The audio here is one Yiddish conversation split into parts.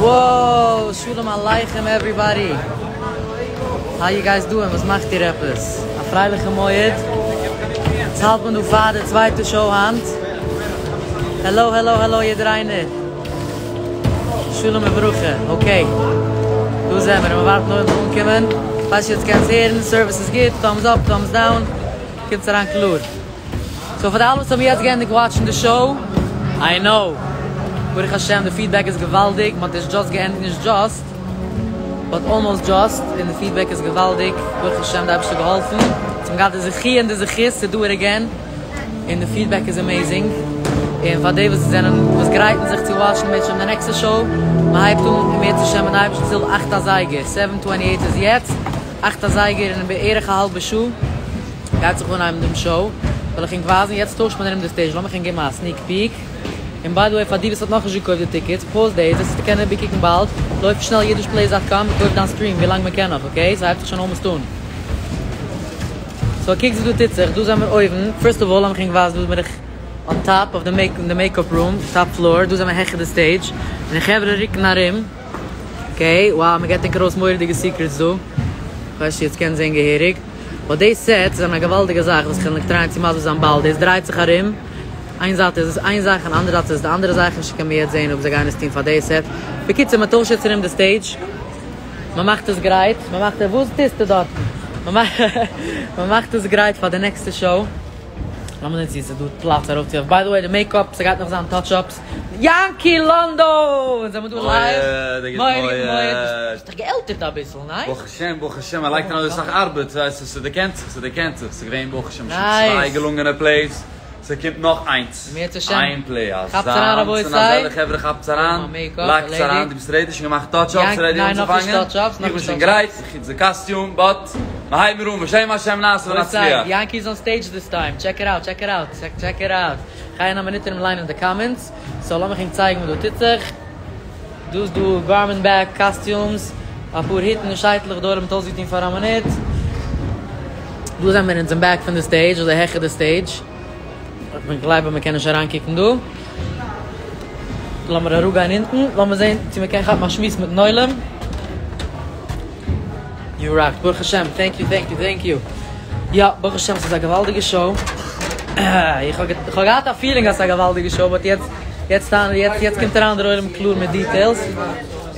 Wow, שלום עליכם עווריבאדי! האו יו גייס דואינג? וואס מאכט איר עפעס? א פרייליכע מועד? יעצט האלט מען דא פאר די צווייטע שאו היינט. העלא העלא העלא יעדער איינער! שלום וברכה, אקעי דא זעמער און מ'ווארט נאר מ'זאל אנקומען. כ'ווייס נישט יעצט קענסט הערן, סערוויס איז גוט, טאמס אפ טאמס דאון, קומטס אריין קלאר. סאו פאר די אלע וואס האבן יעצט געענדיגט וואטשן די שאו, איי נאו, ברוך השם די פידבעק איז געוואלדיג, מ'האט ערשט דזשאסט געענדיגט, נישט דזשאסט, באט אלמאוסט דזשאסט, און די פידבעק איז געוואלדיג, ברוך השם די אייבערשטער האט געהאלפן, אונז האבן געהאט די זכי' און די זכות צו דו איט עגעין, און די פידבעק איז עמעזינג, און פאר די וואס זענען וואס גרייטן זיך צו וואטשן אם ירצה השם די נעקסטע שאו, מ'הייבט אן אם ירצה השם מיטן אייבערשטנ'ס הילף אכט אזייגער, סעווען טווענטי עיט איז יעצט, אכט אזייגער אין בערך א האלבע שעה. גייט זיך אנהייבן דעם שאו, וועל איך ענק ווייזן, יעצט טוישט מען ארום די סטעידזש, לאמיך ענק געבן א סניק פיק, און ביי די וועי פאר די וואס האט נאכנישט געקויפט די טיקעטס, פאוז דעיס, דאס וועסטו קענען איבערקוקן באלד, לויף שנעל אידיש פלעיס דאט קאם און קויף דיין סטריעם ווילאנג מען קען נאך, אקעי? ס'הייבט זיך שוין אלמאסט אן. סאו קוקטס וואס דא טוט זיך, דא זעמער אויבן, פירסט אוו אלל לאמיך ענק ווייזן, דא בין איך אן טאפ אוו די מעיקאפ רום, טאפ פלאר, דא זעמער העכער די סטעידזש, און די חברה רוקן ארום, אקעי, wow מ'געט ענק ארויס מורא'דיגע סיקרעטס דא, כ'ווייס נישט צו עטס קענט זען געהעריג. באט די סעטס זענען א געוואלדיגע זאך וואס כ'וועל ענק טרייען צו מסביר זיין באלד, דאס דרייט זיך ארום, איין זייט איז עס איין זאך און אנדערע זייט איז עס די אנדערע זאך, אפשר קען מען יעצט זעהן אויב זיי גייען עס טון פאר די סעט, בקיצור מען טוישט יעצט ארום די סטעידזש, מען מאכט עס גרייט, מען מאכט וואס טוסטו דארטן? מען מאכט עס גרייט פאר די נעקסטע שאו. לאמיר זען צו עס איז דא פלאץ ארויפצו ביי די וועי די מעיק אפ ס'גייט נאך זיין טאטש אפס יענקי לאנדא! אונז זעמיר דא לייוו! מורא'דיג מורא'דיג! ביסט דיך געעלטערט אביסל, ניין? ברוך השם ברוך השם מען לייגט אריין אזוי סאך ארבעט ס'הייסט ס'דערקענט זיך ס'דערקענט זיך ס'געווען ברוך השם שוין צוויי געלונגענע פלעיס ס'קומט נאך איינס איין פלעי אזאנס און אזעלכע חברה כאפטס אריין לייגטס אריין דו ביסט רעדי שוין געמאכט טאטש אפס רעדי אנצופאנגען איך בין שוין גרייט חוץ די קאסטיום באט מ'הייב מיר אן בשם השם נעשה ונצליח. יענקי איז אן סטעידזש דיס טיים, טשעק איט אוט טשעק איט אוט טשעק איט אוט, כ'גיי אין א מינוט ארום ליינען די קאמענטס, סאו לאמיך ענק צייגן וואס דא טוט זיך, דא איז דא גארמענט בעק קאסטיומס, אפאר היטן און שייטלעך די עולם האט אויסגעטון פאר א מינוט, דא זעמיר אונז אין בעק פון די סטעידזש אדער העכער די סטעידזש. כ'גלייב אז מ'קען נישט אריינקוקן דא. לאמיר אראפגיין אונטן, לאמיר זען צו מ'קען כאפן א שמועס מיטן עולם. יו ראק, ברוך השם, טענק יו, טענק יו, טענק יו. יא, ברוך השם ס'איז א געוואלדיגע שאו. איך האב געהאט א פילינג אז ס'איז א געוואלדיגע שאו, באט יעצט, יעצט, יעצט קומט אריין דער עולם קלאר מיט דיטעילס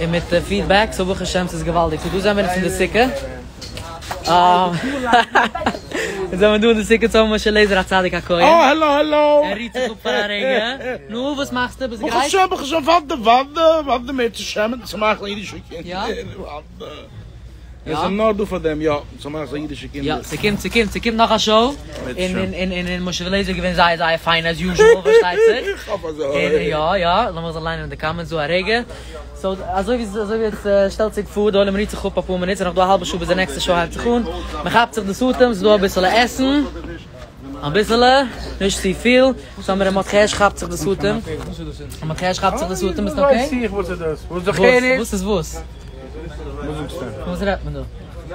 און מיט פידבעק, סאו ברוך השם ס'איז געוואלדיג. סאו דא זעמיר אונז אין די סוכה. אונז זעמיר דא אין די סוכה צו משה לעזער הצדיק הכהן. אה העלא העלא. ער רוהט זיך אפ פאר א רגע. נו וואס מאכסטו? ביסט ברוך גרייט? השם ברוך השם וואדע וואדע וואדע מערצעשעם צו מאכן אידישע קינדער וואדע. מיר זענען נאר דא פאר דעם יא צו מאכן אידישע קינדער. יא ס'קומט ס'קומט ס'קומט נאך א שאו. און און און און משה לעזער איז געווען זייער זייער פיין עז יוזשעל פארשטייט זיך. איך האף אזוי. און יא יא לאמיך זיך ליינען די קאמענטס דא א רגע. סאו אזוי ווי אזוי ווי עס שטעלט זיך פאר, די עולם רוהט זיך אפ אפאר מינוט, ס'איז נאך דא א האלבע שעה ביז די נעקסטע שאו הייבט זיך אן, מען כאפט זיך דאס אטעם, ס'איז דא אביסעלע עסן, אביסעלע, נישט צופיל, סאו ר' מרדכי הערש כאפט זיך דאס אטעם, ר' מרדכי הערש כאפט זיך דאס אטעם, ביסט אקעי? וואס? וואס איז וואס? פון וואס רעדט מען דא?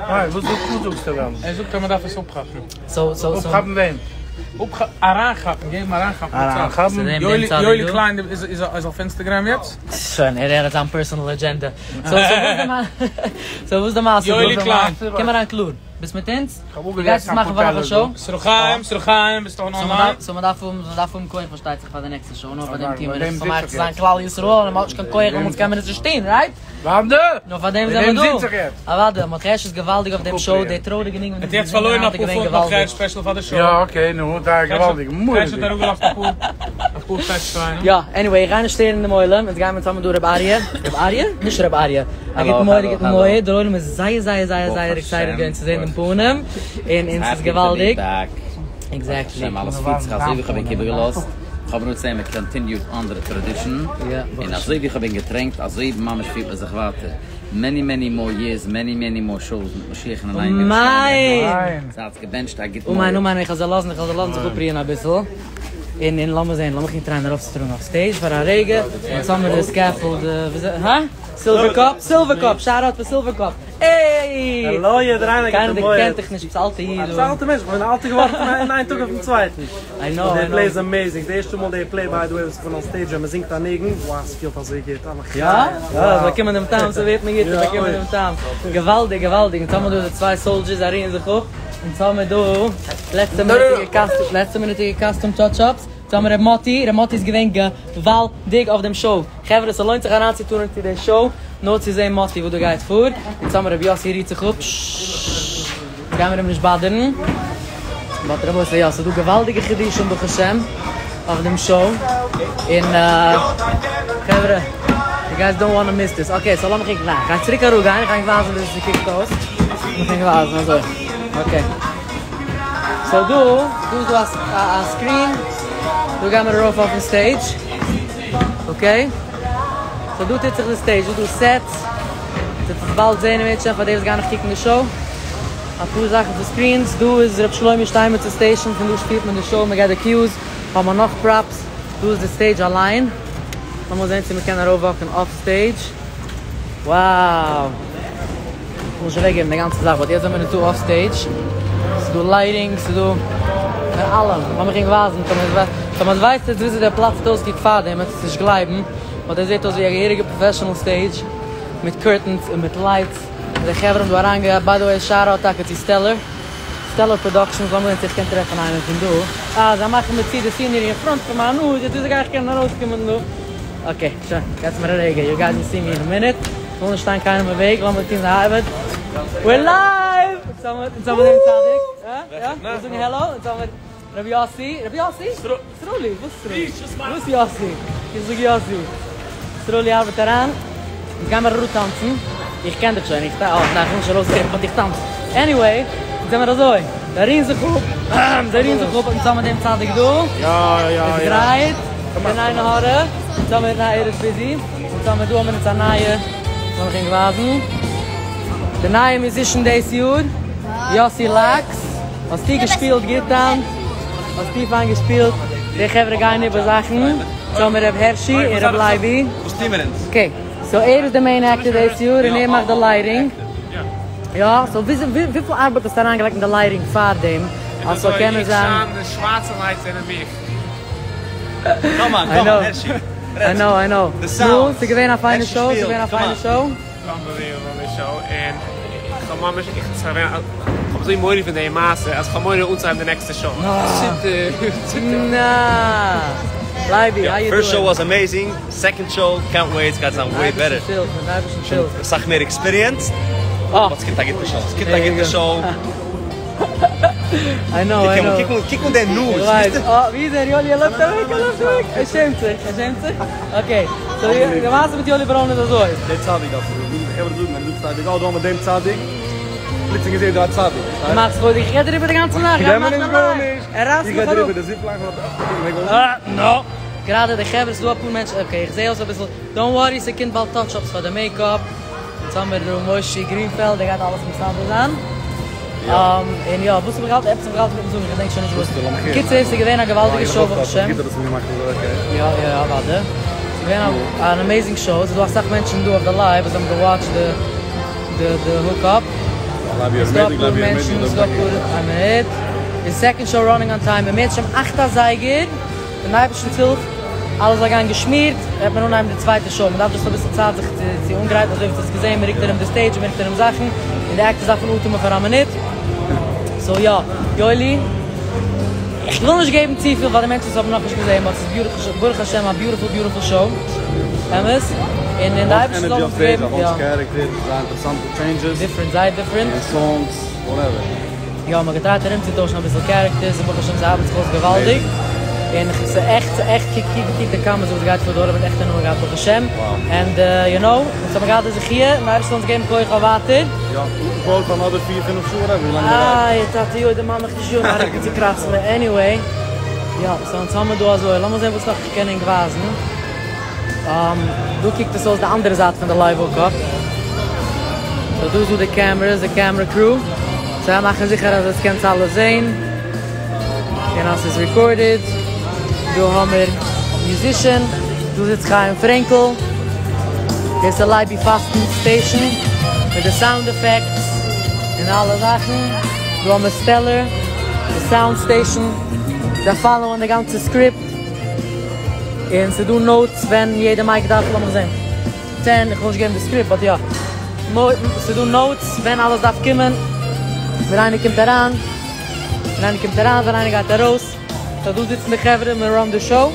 ער זאגט אז מען דארף עס אפכאפן. סאו סאו סאו. אפכאפן וועם? אריינכאפן, געבן אריינכאפן די צייט. יואלי קליין איז אויף אינסטעגרעם יעצט? שוין, ער האט זיין פערסאנעל אדזשענדע. סאו וואס די מעשה? יואלי קליין. קום אריין קלאר. ביסט מיט אונז? דו גייסט עס מאכן פאר נאך א שאו? ישראל חיים, ישראל חיים, ביסט אויך אנליין? סאו מ'דארף האבן, מ'דארף האבן כח פארשטייט זיך פאר די נעקסטע שאו, נאר פאר דעם טוען מיר עס, משמח צו זיין כלל ישראל, און מ'האט נישט קיין כח דעמאלטס קען מען עס נישט טון, רייט? וואנדע! נו פאר דעם זעמער דא! אוואדע, מרדכי הערש איז געוואלדיג אויף דעם שאו, די טרויעריגע ניגון האט יעצט פארלוירן אפאר פונט מרדכי הערש ספעשל פאר די שאו. יא אקעי נו, זייער געוואלדיג, מורא'דיג. הערש האט אראפגעלאזט אפאר אפאר פעטשטריימען. יא, עניוועי, איך גיי נישט שטערן דעם עולם, אונז גיימער צוזאמען דא ר' אריה, ר' אריה? נישט ר' אריה, א גוטן מועד, א גוטן מועד, דער עולם איז זייער זייער זייער זייער עקסייטעד געווען צו זען דעם פנים, און און ס'איז געוואלדיג. עקזעקטלי. ברוך השם אלעס פירט זיך אזוי ווי איך האב ענק איבערגעלאזט. כ'האב נאר צו מען קאנטיניוט אן די טראדישן, און אזוי ווי כ'האב ענק געטרעינט אזוי ממש פירט מען זיך ווייטער, מעני מעני מאר יערס מעני מעני מאר שאוס מיט משיח'ן אליין אמן! זייטס געבענטשט א גוטן אמן מועד. אמן איך זאל לאזן איך זאל לאזן זיך אפרוען אביסל, און און לאמיר זעהן לאמיך אים טרייען ארויפצוטראגן אויף סטעידזש פאר א רגע, אונז האמיר די סקעפאלד וויאזוי הא? סילווער קאפ? סילווער קאפ! שאט אוט פאר סילווער קאפ! עי! איי! העלא יעדער איינער קיינער גוטע מועד. דערקענט דיך נישט, ביסט אלטע איד ביסט א אלטע מענטש, כ'בין אלטער געווארן פון איין טאג אויפן צווייטן. איי נאו, די איי פלעי נאו. איז אמעיזינג, די ערשטע מאל די פלעי ביי די וועי וואס איך בין אן סטעידזש ווען מ'זינגט א ניגון, וואו ס'פילט אזוי גוט, א מחיה. יא? יא, באקומען דעם טעם, ס'ווערט מיר גוט, באקומען דעם טעם. געוואלדיג, געוואלדיג, אונז האמיר דא די צוויי סאלדשערס זיי רוען זיך אפ, אונז האמיר דא לעצטע מינוטיגע קאסטום, לעצטע מינוטיגע קאסטום טאטש אפס, אונז האמיר ר' מאטי, ר' מאטי איז געווען געוואלדיג אויף דעם שאו, חברה ס'לוינט זיך אריינצוטונען צו די שאו נאר צו זעהן מאטי וואס דא גייט פאר, אונז האמיר ר' יאסי רוהט זיך אפ, ששששש, אונז גיימיר אים נישט באדערן, באט רבותי יא ס'דא געוואלדיגע חידושים ברוך השם אויף דעם שאו, און חברה יו גייס דאנט וואנט טו מיס דיס, אקעי סאו לאמיך ענק ניין כ'גיי צוריק אראפגיין איך גיי ענק ווייזן וויאזוי ס'קוקט אויס, לאמיך ענק ווייזן אזוי אקעי. סאו דא, דא איז דא א סקרין, דא גייען מיר ארויף אויפן סטעידזש, אקעי, סאו דא טוט זיך די סטעידזש, דא איז דא סעטס, וועט עטס באלד זעהן אם ירצה השם פאר די וואס גייען נאך קוקן די שאו, אפאר זאכן פון סקרינס, דא איז ר' שלומי שטיינמעצ'ס סטעישאן, פון דא שפילט מען די שאו, מען געט די קיוס, האבן מיר נאך פראפס, דא איז די סטעידזש אליין, לאמיר זעהן צו מען קען ארויף וואקן אויף סטעידזש, wow! כ'וויל נישט אוועקגעבן די גאנצע זאך באט יעצט זעמיר אונז דא אויף סטעידזש, ס'איז דא לייטינג, ס'איז דא פון אלעם, לאמיך ענק ווייזן, טאמער ווייסט עטס וויאזוי דער פלאץ האט אויסגעקוקט פארדעם וועט עטס נישט גלייבן, באט דאס זעט אויס ווי א געהעריגע פראפעשענעל סטעידזש, מיט קורטענס און מיט לייטס, און די חברה האבן דא אריינגע, ביי די וועי שאט אוט טאקע צו סטעלער, סטעלער פראדאקשענס, לאמיר זען צו איך קען טרעפן איינעם פון דא, אה זיי מאכן מיר צו די סינערי אין פראנט פון מיין נאז, יעצט וויאזוי גיי איך קענען ארויסקומען דא? אקעי שוין, געטס מיר א רגע, יו גייס וויל סי מי אין א מינוט. כ'וויל נישט שטיין קיינעם אין וועג, לאמיר טון די ארבעט. We're live! אונז האמיר אונז האמיר דעם צדיק. יא? יא? ווילסט זאגן העלא? אונז האמיר רבי יאסי. רבי יאסי? סרולי. וואס סרולי? וואס יאסי? איך זאג יאסי. סרולי ארבעט אריין. אונז גיימער אראפטאנצן. איך קען דיך שוין. איך טא אה ניין כ'וויל נישט ארויסגעבן באט איך טאנץ. עניוועי, אונז זעמער אזוי. זיי רוען זיך אפ. זיי רוען זיך אפ. אונז האמיר דעם צדיק דא. יא יא יא. איז גרייט. קיין עין הרע. אונז האמיר ניין ער איז ביזי. אונז האמיר דא האמיר אונז א נייע, לאמיך ענק ווייזן, די נייע מיוזישן דאס יאר, יאסי לאקס, האסטו געשפילט גוט היינט? האסטו פיין געשפילט? די חברה גייען איבער זאכן, אונז האמיר ר' הערשי און ר' לייבי. וואס טוהן מיר אונז? אקעי, סאו ער איז די מעין עקטער דאס יאר און ער מאכט די לייטינג. יא, סאו וויפיל ארבעט האסטו אריינגעלייגט אין די לייטינג פארדעם אז ס'זאל קענען זיין? די שווארצע לייטס זענען מיך. קאם אן, קאם אן, הערשי. איי נאו, איי נאו. נו, ס'איז געווען א פיינע שאו, ס'איז געווען א פיינע שאו. אנבעליוועבל שאו, און איך האב ממש, איך האב אזוי מורא פון די מעשה, אז כ'האב מורא אנצוהייבן די נעקסטע שאו. ציטער, ציטער. נא. לייבי, האו יו דואינג? פירסט שאו וואס אמעיזינג, סעקאנד שאו קענט וועיט, ס'גייט זיין וועי בעטער. שוין אסאך מער עקספיריענסד, באט ס'קומט א גוטע שאו, ס'קומט א גוטע שאו. איי נאו, איי נאו. קוק אן די נאז. איך ווייס. אה, ווי איז ער? יואלי, ער לויפט אוועק, ער לויפט אוועק. ער שעמט זיך, ער שעמט זיך. אקעי, סאו די מעשה מיט יואלי בראון איז אזוי. דער צדיק האט זיך געזאגט, די חברה זאגן ווען דו זאגסט צדיק, אה דא האמיר דעם צדיק, פלוצלינג איז יעדער א צדיק, פארשטייסט? דו מאכסט חוזק, איך רעד דעריבער די גאנצע נאכט, גיי מאך דיין לייוו. ער רייסט איך מיך רעד אראפ. דעריבער, די זיפ-ליין האט. אה, נא. גראדע די חברה, ס'דא אפאר מענטשן, אקעי, איך זע אויס אביסל, דאנט ווארי ס'קומט באלד טאטש-אפס פאר די מעיקאפ. אונז האמיר ר' מושי גרינפעלד, ער גייט אלעס מסדר זיין. און יא, וואס האב איך געהאלטן? עפעס האב איך געהאלטן אינמיטן זאגן, איך געדענק שוין נישט וואס. בקיצור, ס'איז געווען א געוואלדיגע שאו ברוך השם. יא יא יא אוודאי. ס'איז געווען אן אמעיזינג שאו, ס'איז דא אסאך מענטשן דא אויף די לייוו וואס האבן געוואטשט די די הוק אפ. ס'איז דא אפאר מענטשן, ס'איז דא אפאר, איין מינוט. די סעקאנד שאו ראנינג אן טיים, אם ירצה השם אכט אזייגער. מיטן אייבערשטנ'ס הילף אלעס זאל גיין געשמירט, וועט מען אנהייבן די צווייטע שאו, מען דארף דאס אביסל צייט זיך צו אנגרייטן, אזוי ווי עטס האטס געזען, מען רוקט ארום די סטעידזש, מען רוקט ארום זאכן, און די עקטערס דארפן אטעמען פאר א מינוט, סאו יא, יואלי, איך וויל נישט געבן צופיל פאר די מענטשן וואס האבן נאכנישט געזען, באט ס'איז ברוך השם א ביוטיפול ביוטיפול שאו, אמת, און די אייבערשטער זאל אונז געבן, יא. דיפרענט, זייער דיפרענט. יא, מ'האט געטרייט ארומצוטוישן אביסל קערעקטערס און ברוך השם ס'ארבעט זיך אויס געוואלדיג, און ס'עכט ס'עכט קוק קוק קוק די קאמענטס וואס גייט פאר דא, האט עכט הנאה געהאט ברוך השם, ענד יו נאו, אונז האבן געהאט די זכיה, און די אייבערשטער זאל אונז געבן כח אויף ווייטער. יא, לוק פארווארד פאר אנאדער פיר פינף שעה וואטעווער ווי לאנג מ'גייט. איי טאטי אוי די מאמע איך נישט יאר מיין רוקן צוקראצט מיר, עניוועי, יא, סאו אונז האמיר דא אזוי, לאמיר זען וואס נאך איך קען ענק ווייזן. דא קוקט עס אויס די אנדערע זייט פון די לייוו הוק אפ. סאו דא איז דא די קעמערעס, די קעמערע קרו. זיי מאכן זיכער אז עטס קענטס אלעס זעהן. און אז ס'איז רעקארדעד. דא האמיר מיוזישען. דא זיצט חיים פרענקל. דאס איז לייבי פאסטן סטעישן. מיט די סאונד עפעקטס. און אלע זאכן, דא האמיר סטעלער, די סאונד סטעישאן, זיי פאלאוען די גאנצע סקריפט, און ס'איז דא נאוטס ווען יעדע מייק דארף, לאמיך זען, צען, איך וויל נישט געבן די סקריפט באט יא, ס'איז דא נאוטס ווען אלעס דארף קומען, ווען איינער קומט אריין, ווען איינער קומט אריין, ווען איינער גייט ארויס. סא דא זיצן די חברה און מען ראנט די שאו.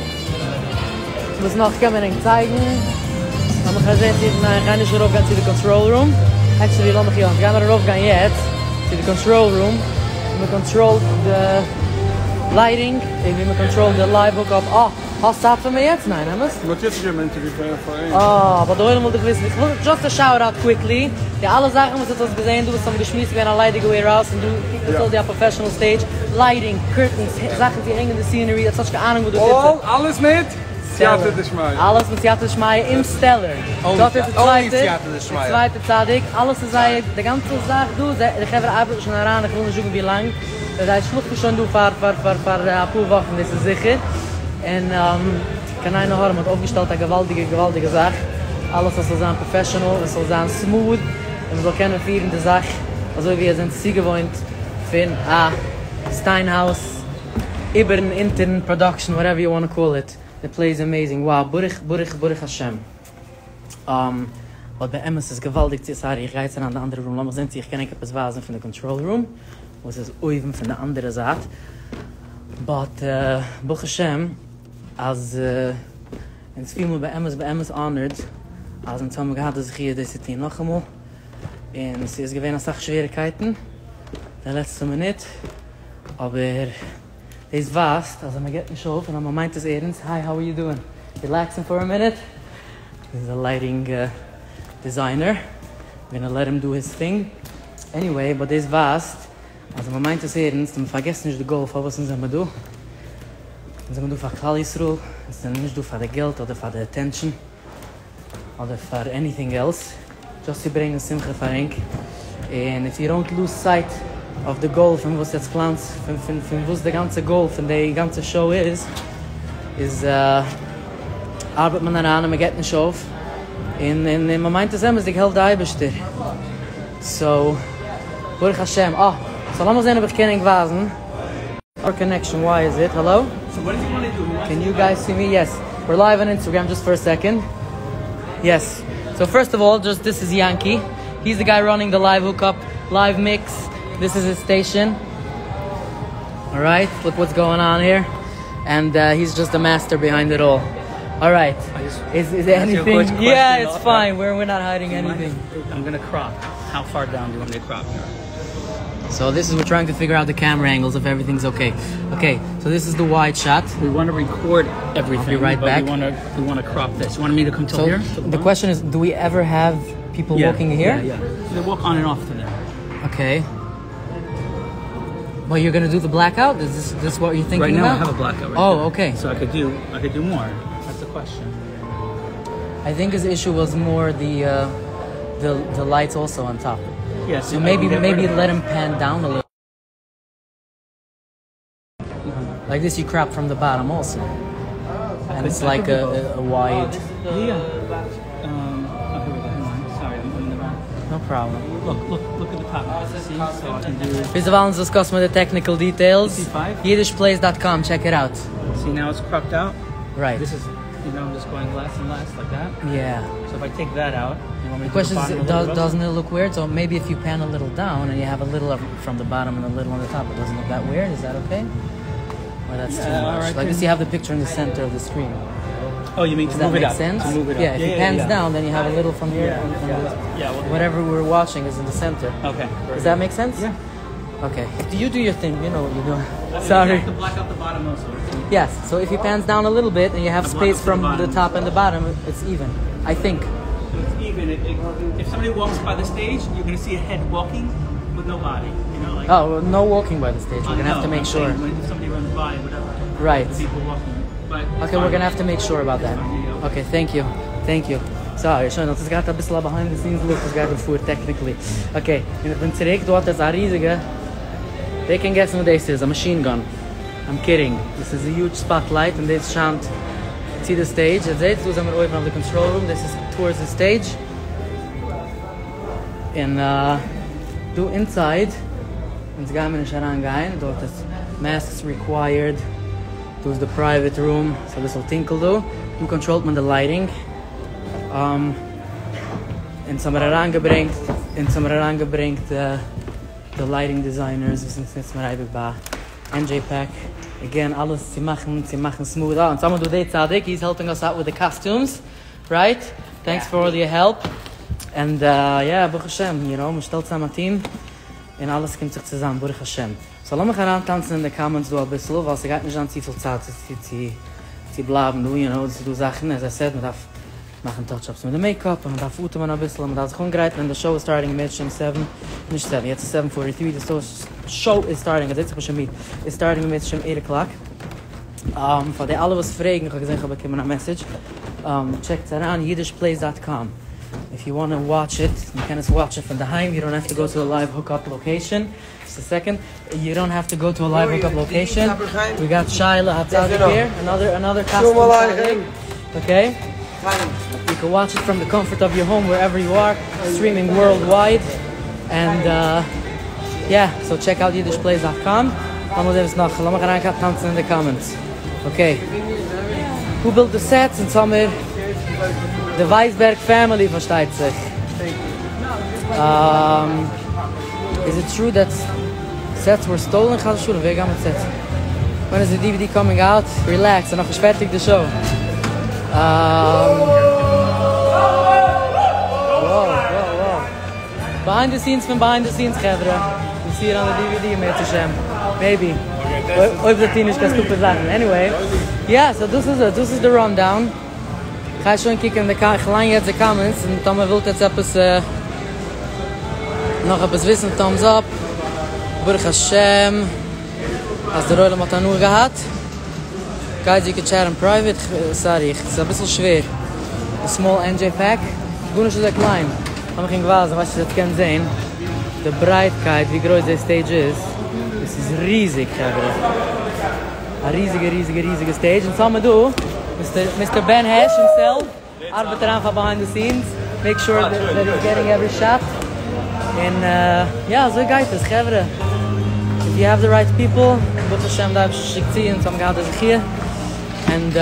וואס נאך קען מען ענק צייגן? לאמיך זעהן צו ניין איך גיי נישט ארויף גיין צו די קאנטראל רום. עקטשעלי לאמיך יא, אונז גיימער ארויף גיין יעצט צו די קאנטראל רום ווי מען קאנטראלט די לייטינג און ווי מען קאנטראלט די לייוו הוק אפ. אה! האסט צייט פאר מיר יעצט? ניין, אמת? מען האט יעצט געגעבן א אינטערוויו פאר פאר אים. אה, באט די עולם וויל דאך וויסן. איך וויל דזשאסט א שאוט אוט קוויקלי. די אלע זאכן וואס עטס האטס געזען דא וואס האבן געשמועסט איז געווען א ליידיגע וועירהאוז און דא קוקט עס אויס ווי א פראפעשענעל סטעידזש. לייטינג, קורטענס, זאכן צו הענגען די סינערי, עטס האטס נישט קיין אהנונג וואס דא טוט זיך. אלל, אלעס מיט סייעתא דשמיא. אלעס מיט סייעתא דשמיא און סטעלער. דארט איז די צווייטע, די צווייטע צדיק, אלעס איז זייער, די גאנצע זאך דא, די חברה ארבעטן שוין אריין איך וויל נישט זאגן ווי לאנג. זיי שלאפן שוין דא פאר פאר פאר פאר אפאר וואכן דאס איז זיכער, און קיין עין הרע מ'האט אויפגעשטעלט א געוואלדיגע געוואלדיגע זאך, אלעס אז ס'זאל זיין פראפעשענעל און ס'זאל זיין סמוד און מ'זאל קענען פירן די זאך אזוי ווי איר זענט צוגעוואוינט פון א סטיינהאוז איבערן אונטערן פראדאקשען וואטעווער יו וואנט טו קאל איט, די פלעי איז עמעזינג wow ברוך ברוך ברוך השם. באט באמת איז געוואלדיג צו סארי איך גיי יעצט אריין אין די אנדערע רום לאמיך זען צו איך קען ענק עפעס ווייזן פון די קאנטראל רום וואס איז אויבן פון די אנדערע זייט באט ברוך השם אז אונז פיל מיר באמת באמת האנערד אז אונז האבן געהאט די זכי' דאס צו טון נאכאמאל און ס'איז געווען אסאך שוועריקייטן די לעצטע מינוט אבער דאס ווייזט אז מען געבט נישט אויף און אז מען מיינט עס ערנסט, היי האו אר יו דואינג? רילעקסינג פאר א מינוט? היז א לייטינג דיזיינער, ווי גאנא לעט הים דו היז טינג, עניוועי באט דאס ווייזט אז מען מיינט עס ערנסט און מען פארגעסט נישט די גאול פארוואס אונז זעמער דא, אונז זעמער דא פאר כלל ישראל, אונז זענען נישט דא פאר די געלט אדער פאר די אטענשאן. אדער פאר עניטינג עלס, דזשאסט צו ברענגען שמחה פאר ענק, און איף יו דאנט לוז סייט אוו די גאול פון וואס עטס פלאנטס, פון פון פון וואס די גאנצע גאול פון די גאנצע שאו איז, איז ארבעט מען אריין און מען געבט נישט אויף, און און און מען מיינט עס אמת'דיג העלפט די אייבערשטער, סאו ברוך השם, אה, סאו לאמיך זען אויב איך קען ענק ווייזן. אור קאנעקשאן וויי איז איט? האלא? קען יו גייס סי מי? יעס, ווער לייוו אן אינסטעגרעם דזשאסט פאר א סעקאנד. יעס, סאו פירסט אוו אלל דזשאסט דיס איז יענקי, הי איז די גאי ראנינג די לייוו הוק אפ, לייוו מיקס, דיס איז היז סטעישאן, אלרייט, לוק וואטס גאוינג אן העיר, ענד הי איז דזשאסט די מאסטער ביהיינד איט אלל, אלרייט, איז דער עניטינג, יא איטס פיין, ווער נאט היידינג עניטינג. איים גאנא קראפ, האו פאר דאון דו יו וואנט מי טו קראפ הער? סאו דיס איז ווער טרייאינג טו פיגער אוט די קעמרע ענגעלס איף עווריטינג איז אקעי. אקעי סאו דיס איז די ווייד שאט. ווי וואנט טו רעקארד עווריטינג רייט באט ווי וואנט טו קראפ דיס. יו וואנט מי טו קאם טיל העיר? די קוועסטשען איז דו ווי עווער העוו פיפל וואלקינג העיר? יא יא. דעי וואלק אן ענד אףף טו דער. אקעי. באט יור גאנא דו די בלעק אוט? איז דיס וואט יור טינקינג רייט נאו אבאוט? איי העוו א בלעק אוט רייט דער. אה אקעי. סאו איי קוד דו איי קוד דו מאר. דעטס די קוועסטשען. איי טינק היז אישו וואס מאר די די לייטס אלסא אן טאפ. סאו מעיבי מעיבי לעט הים פען דאון א ליטל. לייק דיס יו קראפ פראם די באטאם אלסא. ענד איטס לייק א ווייד. נאו פראבלעם. ביזדערווייל אונז דיסקאסן מיר די טעקניקעל דיטעילס. אידיש פלעיס דאט קאם טשעק איט אוט. רייט. די קוועסטשען איז דאזענט איט לוק וויערד? סאו מעיבי איף יו פען א ליטעל דאון ענד יו העוו א ליטעל פראם די באטאם ענד א ליטעל אן די טאפ איט דאזענט לוק דעט וויערד? איז דעט אקעי? אר דעטס טו מאטש? לייק דיס יו העוו די פיקטשער אין די סענטער אוו די סקרין. דאס דעט מעיק סענס? יא איף איט פענס דאון דען יו העוו א ליטעל פראם העיר ענד וואטעווער וויר וואטשינג איז אין די סענטער. דאס דעט מעיק סענס? אקעי, יו דו יור טינג, יו נאו וואט יור דואינג. סארי. יעס, סאו איף הי פענס דאון א ליטל ביט און יו העוו ספעיס פראם די טאפ ענד די באטאם, איטס איווען, איי טינק. אה, נאו וואלקינג ביי די סטעידזש, ווער גאנא האוו טו מעיק שור. רייט. אקעי, ווער גאנא האוו טו מעיק שור אבאוט דעט. אקעי, טענק יו. טענק יו. סארי, שוין, האט עס געהאט אביסל א ביהיינד די סינס לוק וואס גייט דא פאר טעקניקלי. אקעי, און איך בין צוריק, דא האט עס א ריזיגע, ווער קען געסן וואס דאס איז? א מאשין גאן. איים קידינג, דאס איז א יוזש ספאטלייט און דאס שיינט צו די סטעידזש, עטס זעטס דא זעמיר אויבן אויף די קאנטראל רום, דאס איז טאוערדס די סטעידזש, און. דא inside, אונז גיימיר נישט אריין גיין, דארט איז masks required, דא איז די private room, ס'איז אביסל טונקל דא, דא קאנטראלט מען די lighting, אונז האמיר אריינגעברענגט, אונז האמיר אריינגעברענגט די lighting designers וואס אונז נוצן מיר אייביג ביי NJPAC, again אלעס צו מאכן, צו מאכן smooth, אה אונז האמיר דא די צדיק, he is helping us out with the costumes. Right? Thanks for all your help, and yeah ברוך השם יו נאו מ'שטעלט צוזאם א טיעם און אלעס קומט זיך צוזאם ברוך השם. So לאמיך אריינטאנצן אין די comments דא אביסל ווייל ס'גייט נישט זיין צופיל צייט צו צו צו בלייבן דא יו נאו ס'איז דא זאכן as I said מ'דארף מאכן touch ups מיט די makeup און מ'דארף אטעמען אביסל און מ'דארף זיך אנגרייטן און די show איז starting אם ירצה השם seven נישט seven יעצט איז seven forty three די show איז starting אזוי זיך שוין מיד איז starting אם ירצה השם eight o'clock. פאר די אלע וואס פרעגן, איך האב געזען איך האב באקומען א message, טשעקטס אריין Yiddishplays dot com if you wanna watch it, מען קען עס וואטשן פון דערהיים, you don't have to go to a live hook up location, just a second, you don't have to go to a live hook up location, we got שיילה הצדיק here, another another costume צדיק, okay, you can watch it from the comfort of your home wherever you are, streaming worldwide, and yeah, so check out Yiddish plays dot com, לאמיר זען וואס נאך, לאמיך אריין טאנצן אין די comments, okay, who built the sets אונז האמיר די ווייסבערג family פארשטייט זיך, איז it true that sets were stolen? חס ושלום ווער גנב'ט sets? When is the DVD coming out? Relax, ס'איז נאכנישט פערטיג די show. Behind the scenes פון behind the scenes חברה, you see it on the DVD אם ירצה השם, maybe, אויב זיי טוהן נישט קיין stupid זאכן, anyway, yeah so דאס איז עס, דאס איז די rundown, כ'גיי שוין קוקען די איך ליין יעצט די comments, און טאמער ווילט עטס עפעס נאך עפעס וויסן thumbs up, ברוך השם אז דער עולם האט הנאה געהאט, guys you can chat in private, sorry ס'איז אביסל שווער, די small NJPAC, גארנישט אזוי קליין. לאמיך ענק ווייזן, כ'ווייס נישט צו עטס קענט זעהן די ברייטקייט ווי גרויס די stage איז, עס איז ריזיג חברה, א ריזיגע ריזיגע ריזיגע stage, אונז האמיר דא Mister בן הערש himself, ארבעט אריין פאר behind the scenes, make sure that he's getting every shot, און יא אזוי גייט עס חברה, if you have the right people, ברוך השם די אייבערשטער שיקט צו אונז האבן געהאט די זכיה, and.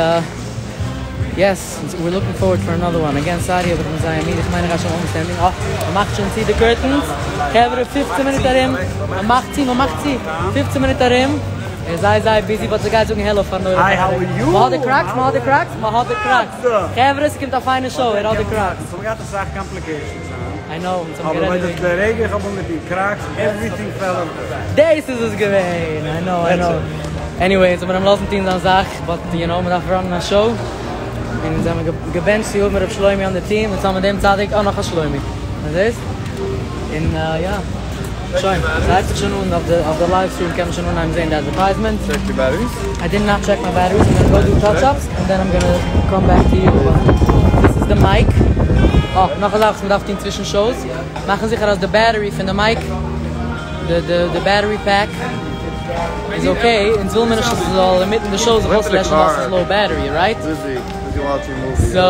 Yes, we're looking forward for another one, again sorry אבער איך בין זייער מיד, איך מיין איך גיי שוין אנסטענדינג, אה, מען מאכט שוין צו די curtains, חברה פופצען מינוט ארום, מען מאכט צו, מען מאכט צו, פופצען מינוט ארום, ער איז זייער זייער busy but זיי גייט זאגן העלא פארן עולם, מען האט די Crocs, מען האט די Crocs, מען האט די Crocs, חברה ס'קומט א פיינע show, ער האט די Crocs. I know, אונז האבן גערעדט דערוועגן. דעיס איז עס געווען! I know, I know. Anyway, אונז האבן אים לאזן טון זיין זאך, but you know, מ'דארף ראנען א show, און אונז זעמיר געבענטשט צו האבן ר' שלומי on the team, אונז האבן דעם צדיק, אה נאך א שלומי. דו זעסט? און יא. שוין, ס'הייבט זיך שוין אן, אויף די live stream קען מען שוין אנהייבן זען די advertisement. Check your batteries? I did not check my batteries, I'm gonna go do touch ups and then I'm gonna come back to you, but this is the mic, אה, נאך א זאך וואס מ'דארף טון צווישן shows, מאכן זיכער אז די battery פון די mic, די די די battery pack איז okay, אונז וויל מיר נישט אז ס'זאל אינמיטן די show זיך אויסלעשן ווייל ס'איז low battery, right? So,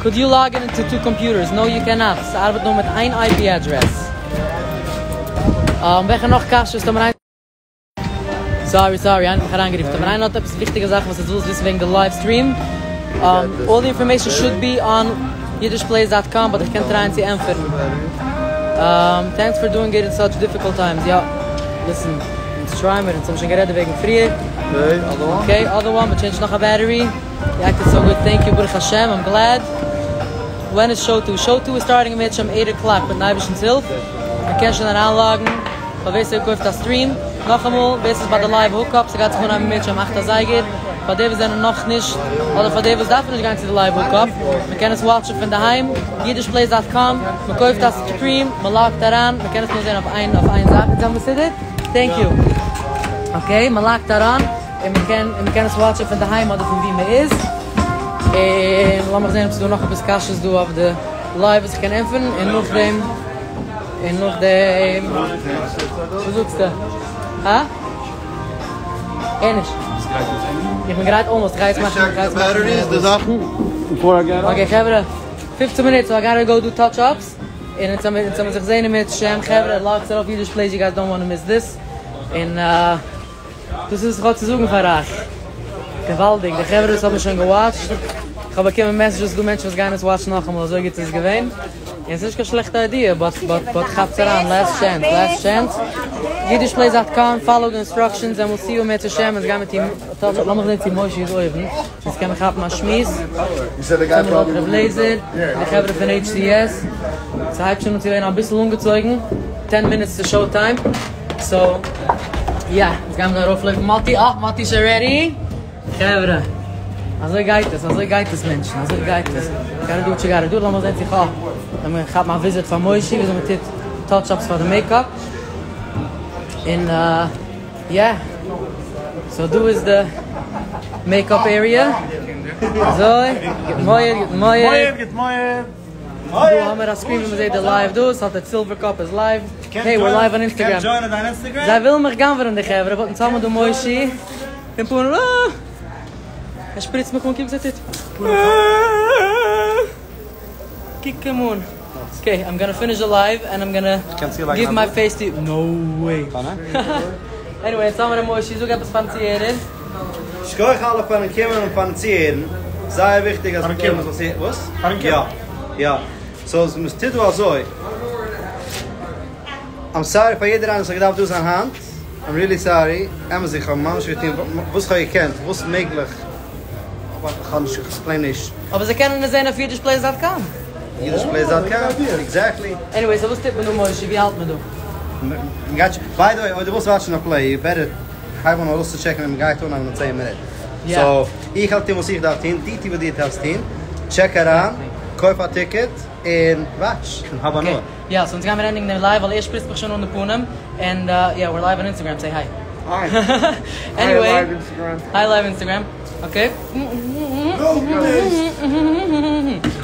could you log in into two computers? No you cannot, ס'ארבעט נאר מיט איין IP address. וועלכע נאך קשיות האט מען איינס? Sorry sorry איינער האט מיך אריינגערופן אבער איינער האט עפעס וויכטיגע זאכן וואס ער וויל וויסן וועגן די live stream all the information should be on Yiddish plays dot com but איך קען טרייען צו ענטפערן Thanks for doing it in such difficult times יא listen אונז טרייען מיר אונז האבן שוין גערעדט דערוועגן פריער okay other one מ'טשעינדזשט נאך א battery you acted so good thank you ברוך השם I'm glad When is show two? Show two is starting אם ירצה השם eight o'clock מיטן אייבערשטנ'ס הילף מ'קען שוין אריינלאגן. פאר ווער ס'קויפט א stream, נאכאמאל, ווער ס'איז ביי די live hookup, ס'גייט זיך אנהייבן אם ירצה השם אכט אזייגער, פאר די וואס זענען נאכנישט, אדער פאר די וואס דארפן נישט גיין צו די live hookup, מ'קען עס וואטשן פון דערהיים, Yiddish plays dot com, מ'קויפט א stream, מ'לאגט אריין, מ'קען עס נאר זען אויף איין אויף איין זאך, איז דאס מסודר? Thank you. Okay, מ'לאגט אריין, און מ'קען און מ'קען עס וואטשן פון דערהיים אדער פון ווי מ'איז, און לאמיך זען אויב ס'איז דא נאך עפעס קשיות דא אויף די live וואס איך קען ענטפערן, און נאכדעם. און נאכדעם, וואס זאגסטו? הא? הער נישט. איך בין גרייט almost, איך גיי יעצט מאכן, איך גיי יעצט מאכן. Okay חברה, פופצן מינוט, so I gotta go do touch ups. און אונז וועלן זיך זעהן אם ירצה השם, חברה לאגטס ארויף אידיש פלעיס יו גייס דאנט וואנט טו מיס דיס, און דאס איז וואס איך האב צו זאגן פאר אייך, געוואלדיג, די חברה וואס האבן שוין געוואטשט, איך האב באקומען מעסעדזשעס ס'דא מענטשן וואס גייען עס וואטשן נאכאמאל אזוי גוט איז עס געווען, און ס'איז נישט קיין שלעכטע איידיע, באט באט באט כאפטס אריין, לעסט טשענס, לעסט טשענס, אידיש פלעיס דאט קאם, פאלאו די אינסטראקשענס ענד וויל סי יו אם ירצה השם, אונז גייען מיט אים, לאמיך זען צו מושי איז אויבן. יעצט קען מען כאפן א שמועס. צוזאמען מיט ר' לעזער, די חברה פון HCS. ס'הייבט שוין אן צו ווערן אביסל אנגעצויגן, טען מינוטס טו שאו טיים. סאו, יא, יעצט גייען מיר ארויפלויפן. מאטי, אה, מאטי איז שוין רעדי. חברה, אזוי גייט עס, אזוי גייט עס מענטשן, אזוי גייט עס. גאטע דו וואט יו גאטע דו, לאמיר זען צו כ'האב, לאמיר כאפן א וויזיט פאר מושי וויאזוי מ'טוט טאטש אפס פאר די מעיקאפ. און. יא, סאו דא איז די מעיקאפ עריע, אזוי, גוט מועד, גוט מועד, גוט מועד, דא האמער א סקרין ווי מ'זעט די לייוו דא, האט די סילווער קאפ איז לייוו, העי וויר לייוו אן אינסטעגרעם, זיי ווילן מיך גנב'נען די חברה, באט אונז האמער דא מושי, פון פנים, אה! ער שפריצט מיך אן, קוק וואס ער טוט, אה! קוק אים אן. אקעי איים גאנא פיניש די לייוו ענד איים גאנא גיוו מיי פעיס טו יו. נאו וועי. עניוועי יעצט האמער ר' מושי זאג עפעס פארן צוהערער. שכוח אלע פארן קומען און פארן צוהערן, זייער וויכטיג אז די עולם זאל צוהערן, וואס? פארן קומען. יא יא, סאו מ'טוט דא אזוי, איים סארי פאר יעדער איינער וואס האט געדארפט דא זיין היינט, איים ריעלי סארי, אמת איך האב ממש געטון וואס כ'האב געקענט, וואס מעגליך. אבער איך האב נישט, איך עקספלעין נישט. אבער זיי קענען עס זען אויף אידיש פלעיס דאט קאם. אידיש פלעיס דאט קאם, עקזעקטלי. עניוועי, סאו וואס טוט מען דא מושי? ווי האלט מען דא? מ'גייט שוין, ביי די וועי אויב דו ווילסט וואטשן א פלעי, יו בעטער הייב אן ארויסצוטשעקן ווען מ'גייט אנהייבן אין צען מינוט. סאו, איך וועל טון וואס איך דארף טון, דו טו וואס דו דארפסט טון, טשעק אריין, קויף א טיקעט, און וואטש, און האב הנאה. יא, סאו אונז גיימיר ענדיגן דעם לייוו ווייל ער שפריצט מיך שוין אן די פנים, ענד יא, וויר לייוו אן אינסטעגרעם, סעי היי. היי. עניוועי. היי לייוו אינסטעגרעם. היי לייוו אינסטעגרעם. אקעי.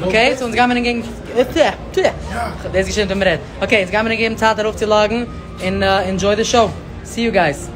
אקעי, סאו אונז גיימיר ענק געבן. דאס געשעט ווען מ'רעדט. אקעי, אונז גיימיר ענק געבן צייט ארויפצולאגן, און ענדזשוי די שאו. סי יו גייס.